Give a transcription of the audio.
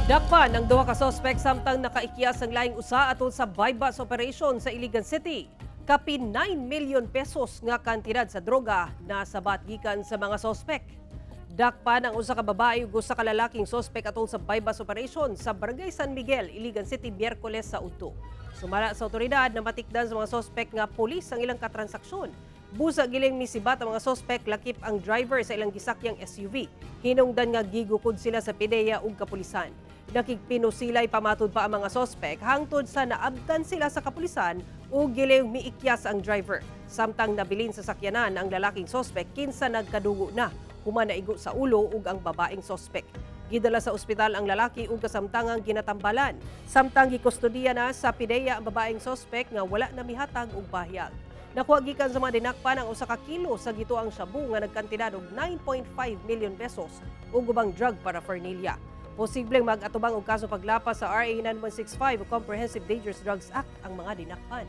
Dakpan ang duha ka sospek samtang nakaikyas ang laing usa atol sa buy-bust operation sa Iligan City. Kapin 9 million pesos nga kantidad sa droga nasabat gikan sa mga sospek. Dakpan ang usa ka babae ug usa ka lalaking sospek atol sa buy-bust operation sa Barangay San Miguel, Iligan City, Miyerkules sa udto. Sumala sa otoridad, na matikdan sa mga sospek nga pulis ang ilang katransaksyon. Busa giling misibat ang mga sospek lakip ang driver sa ilang gisakyang SUV. Hinungdan nga gigukod sila sa PDEA ug kapulisan. Nakigpinusilay pamatud pa ang mga sospek hangtod sa naabtan sila sa kapulisan ug giling miikyas ang driver. Samtang nabilin sa sakyanan ang lalaking sospek kinsa nagkadugo na human naigo sa ulo ug ang babaeng sospek. Gidala sa ospital ang lalaki ug kasamtangang ginatambalan. Samtang gikustodiya na sa PDEA ang babaeng sospek nga wala na mihatag og pahayag. Nakuha gikan sa mga dinakpan ang 1 ka kilo sa gituang shabu nga nagkantidad og 9.5 million pesos ug ubang drug paraphernalia. Posibleng mag-atubang og kaso paglapas sa RA 9165 o Comprehensive Dangerous Drugs Act ang mga dinakpan.